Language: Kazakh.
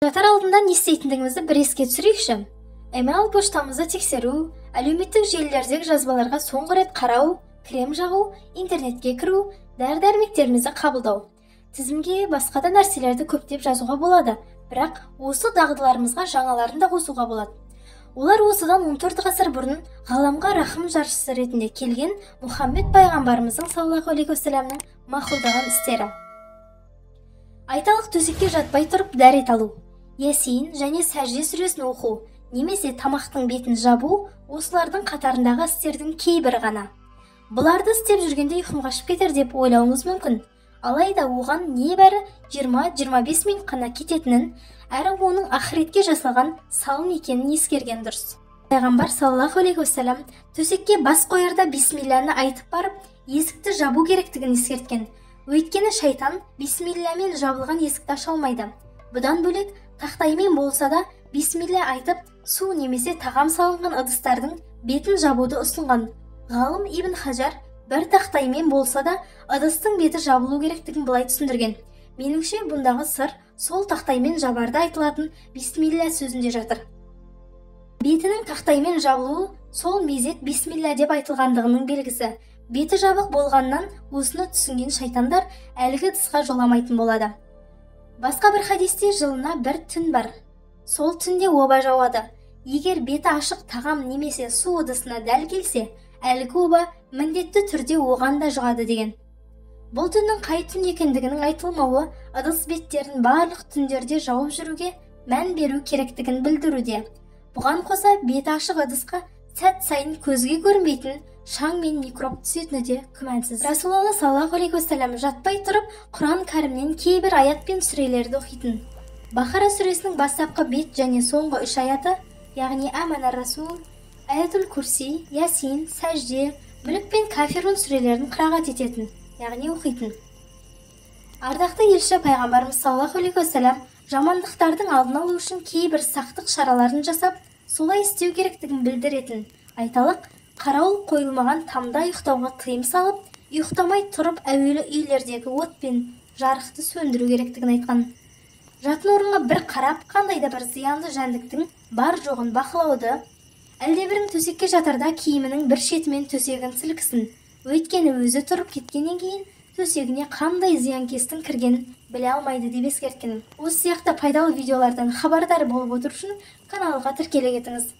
Жатар алдында не істейтіндігімізді бір еске түсірейікші. Email поштамызды тексеру, әлеуметтік желілердегі жазбаларға соңғы рет қарау, крем жағу, интернетке кіру, дәрі-дәрмектерімізді қабылдау. Тізімге басқа да нәрселерді көптеп жазуға болады, бірақ осы дағдыларымызға жаңаларын да қосуға болады. Олар осыдан 14 ғасыр бұрын ғаламға рахым жаршысы ретінде келген Мұхаммед пайғамбарымыздың саллаллаху алейхи уассаламның мақұлдаған істері. Айталық, төсекке жатпай тұрып дәрет алу, Ясин және Сәжде сүресін оқу, немесе тамақтың бетін жабу осылардың қатарындағы істердің кейбірі ғана. Бұларды істеп жүргенде ұйқым қашып кетер деп ойлауыңыз мүмкін. Алайда оған небәрі 20-25 минут қана кететінін, әрі оның ақыретке жасалған салым екенін ескерген дұрыс. Пайғамбар саллаллаху алейхи уассалам төсекке бас қоярда бисмилланы айтып барып, есікті жабу керектігін ескерткен. Өйткені шайтан бисмилламен жабылған есікті аша алмайды. Бұдан бөлек, тақтаймен болса да бисмилла айтып, су немесе тағам салынған ыдыстардың бетін жабуды ұсынған. Ғалым Ибн Хажар бір тақтаймен болса да ыдыстың беті жабылу керектігін былай түсіндірген. Меніңше, бұндағы сыр сол тақтаймен жабарда айтылатын бисмилла сөзінде жатыр. Бетінің тақтаймен жабылуы сол мезет бисмилла деп айтылғандығының белгісі. Беті жабық болғаннан осыны түсінген шайтандар әлгі ыдысқа жоламайтын болады. Басқа бір хадисте жылына бір түн бар. Сол түнде оба жауады. Егер беті ашық тағам немесе су ыдысына дәл келсе, әлгі оба міндетті түрде оған да жұғады деген. Бұл түннің қай түн екендігінің айтылмауы ыдыс беттерін барлық түндерде жауып жүруге мән беру керектігін білдіруде. Бұған қоса беті ашық ыдысқа сәт сайын көзге көрінбейтін шаң мен микроб түсетіні де күмәнсіз. Расулалла саллаллаху алейхи уассалам жатпай тұрып Құран кәрімнен кейбір аят пен сүрелерді оқитын. Бақара сүресінің бастапқы бет және соңғы үш аяты, яғни Амана Расул, Аятул Курси, Ясин, Сәжде, Мүлік пен Кафирун сүрелерін қырағат ететін, яғни оқитын. Ардақты елші пайғамбарымыз саллаллаху алейхи уассалам жамандықтардың алдын алу үшін кейбір сақтық шараларын жасап, солай істеу керектігін білдіретін. Айталық, қарауыл қойылмаған тамда ұйықтауға тыйым салып, ұйықтамай тұрып әуелі үйлердегі от пен жарықты сөндіру керектігін айтқан. Жатын орынға бір қарап, қандай да бір зиянды жәндіктің бар жоғын бақылауды, әлдебірің төсекке жатарда киімінің бір шетімен төсегін сілкісін, өйткені өзі тұрып кеткеннен кейін төсегіне қандай зиянкестің кіргенін біле алмайды деп ескерткен. Осы сияқты пайдалы видеолардан хабардар болып отыру үшін каналға тіркеле кетіңіз.